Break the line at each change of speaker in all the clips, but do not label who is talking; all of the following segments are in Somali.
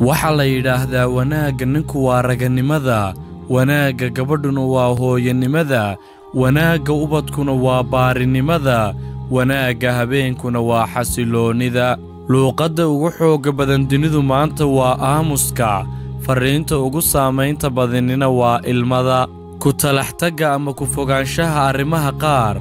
Waxaa la yidhaahdaa wanaagga ninku waa raganimada, wanaagga gabadhuna waa hooyanimada, wanaagga ubadkuna waa baarinimada, wanaagga habeenkuna waa xasiloonnida. Luuqadda ugu xoogga badan dunidu maanta waa aamuska, farriinta ugu saamaynta badanina waa ilmada. Ku talaxtagga ama ku fogaanshaha arrimaha qaar,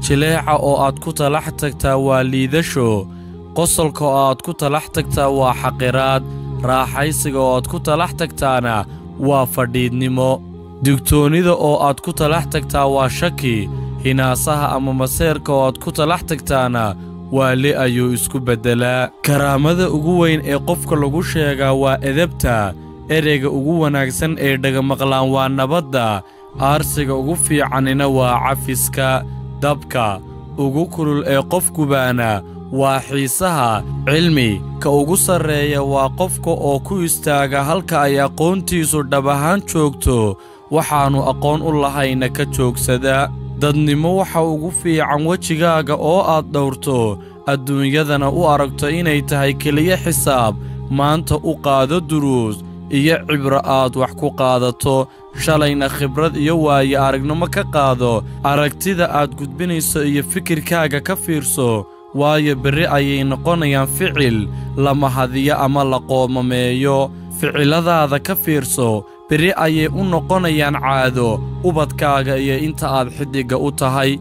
jileeca oo aad ku talax tagtaa waa liidasho, qosolka oo aad ku talax tagtaa waa xaqiraad, raaxaysiga oo aad ku talax tagtaana waa fadhiidnimo, digtoonnida oo aad ku talax tagtaa waa shaki, hinaasaha ama maseerka oo aad ku talax tagtaana waali ayuu isku beddelaa. Karaamada ugu weyn ee qofka lagu sheegaa waa edebta, ereyga ugu wanaagsan ee dhagamaqlaan waa nabadda, aarsiga ugu fiicanina waa cafiska, dabka ugu kulul ee qof gubaana waa xiisaha. Cilmi ka ugu sarreeya waa qofka oo ku istaaga halka ay aqoontiisu dhab ahaan joogto, waxaannu aqoon u lahayna ka joogsada. Dadnimo waxa ugu fiican wejigaaga oo aad dhowrto, adduunyadana u aragto inay tahay keliya xisaab. Maanta u qaado duruus iyo cibro aad wax ku qaadato, shalayna khibrad iyo waayo aragnimo ka qaado. Aragtida aad gudbinayso iyo fikirkaaga ka fiirso, waayo berri ayay noqonayaan ficil la mahadiyo ama la qoomameeyo. Ficiladaada ka fiirso, berri ayay u noqonayaan caado ubadkaaga iyo inta aad xiddigga u tahay.